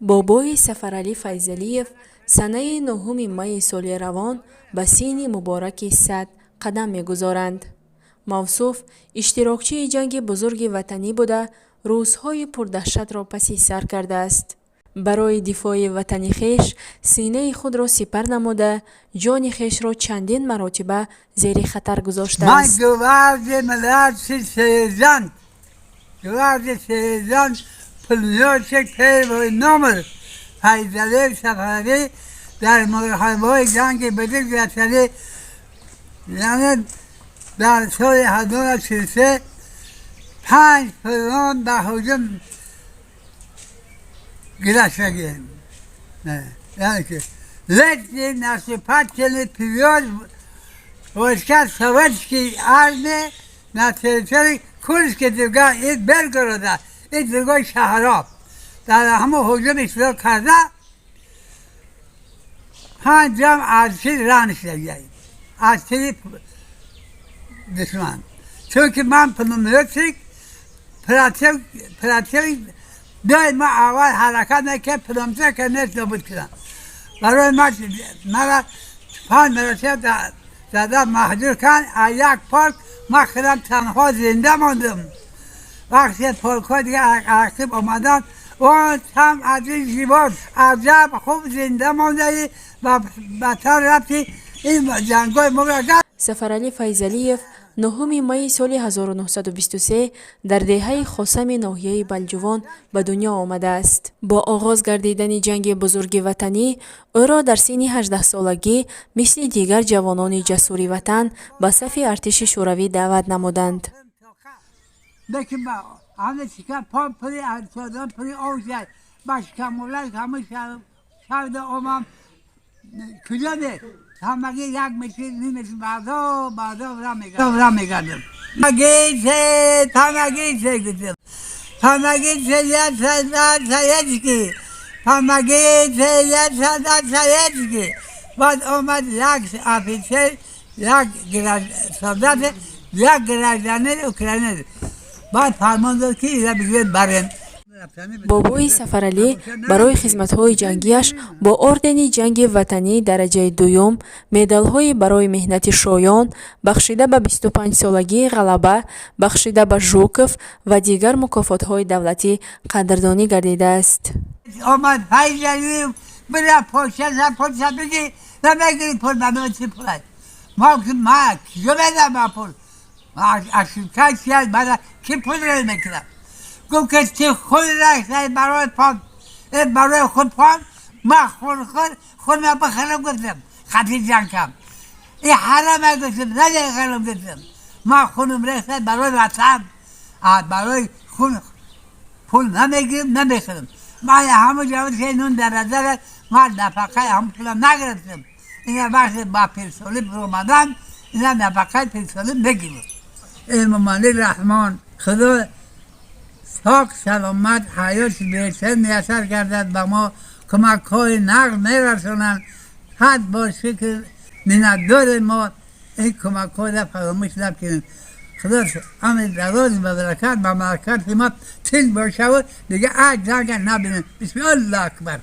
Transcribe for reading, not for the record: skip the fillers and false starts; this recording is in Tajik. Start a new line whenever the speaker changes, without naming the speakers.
Бобои Сафаралӣ Файзалиев санаи 9 майи соли равон ба синни мубораки 100 қадам мегузоранд. Мавсуф иштирокчии Ҷанги Бузурги Ватанӣ буда, рӯзҳои пурдаҳшатро паси сар кардааст. Барои дифои ватани хеш синаи худро сипар намуда, ҷони хешро чандин маротиба зери хатар
Ман
гузоштааст.
Гвардия младший сержант, гвардия сержант, пулемётчик первый номер Файзалиев Сафаралӣ дар муҳорибаҳои Ҷанги Бузурги Ватанӣ, яъне дар соли 1943, панҷ фронт ба ҳуҷум гирашагем, яъне ки летний наступательный период войска советской армии на территории Курской дуга и Белгорода и другой шаҳрҳо дар ҳамон ҳуҷум иштирок карда, панҷ ҷам аз тир ран шудагием, аз тири душман, чунки ман пулемётчик противник доимо аввал ҳаракат мекард, пулемётчика нест нобуд кунам. Барои ман мара панҷ маротиба зада маҳдур кард аз як полк. Ман худам танҳо зинда мондам. Вақте полкҳои дигар ақиб омаданд, он там аз ин живот аҷаб хуб зинда мондаӣ ва ба тар рафти ин ҷангҳои моро.
Сафаралӣ Файзалиев 9 майи соли 1923 дар деҳаи Хосами ноҳияи Балҷувон ба дунё омадааст. Бо оғоз гардидани Ҷанги Бузурги Ватанӣ ӯро дар синни 18-солагӣ мисли дигар ҷавонони ҷасури ватан ба сафи артиши Шӯравӣ даъват намуданд.
Лекин ҳама шикам пом пури чодон пури об шуд, ба шикамолак ҳама шавда омам. Куҷо не, ҳамагӣ як метр, ним метр баъдо баъдо ра мегардем. Помогите, помогите, гуфтем, помогите, я солдат советский, помогите, я солдат советский. Баъд омад як офицер, як солдат, як гражданин Украина. Баъд фармон дод, ки ира бигиред, барем.
Бобои Сафаралӣ барои хизматҳои ҷангиаш бо ордени Ҷанги Ватанӣ дараҷаи дуюм, медалҳои «Барои меҳнати шоён», «Бахшида ба 25-солагии Ғалаба», «Бахшида ба Жуков» ва дигар мукофотҳои давлатӣ қадрдонӣ гардидааст.
Омад Файзалиев, бира почта, почта бигир, намегири пул, ба ман чӣ пул аст? Ма ма киҷо медам ма пул? Ошибка чи аст? Бада ки пул мекунам? Гуфт, ки чи худ рахтай барои пон, барои худ пон, ма хун худ худма бихарам, гуфтам, хати ҷангкам и ҳарама, гуфтам, намехарам, гуфтам, ма хунам рехта барои ватан, барои хун пул намегирам, намехарам. Ман ҳамон ҷавон ки нун даразара, ман нафақаи ҳамон пулам нагирифтам. Ина вақте ба пирсолӣ биромадам, ина нафақаи пирсолӣ мегирам. Эмомалӣ Раҳмон, Худо сок саломат, ҳаёти беҳтар муяссар гардад, ба мо кӯмакҳои нақд мерасонанд. Ҳад бо шукр, миннатдорем. Мо ин кӯмакҳоро фаромӯш накунем. Худо амри дароз ба баракат, ба мамлакати мо тинҷ бошаву дига ҷанга набинем. Бисми Аллоҳ акбар.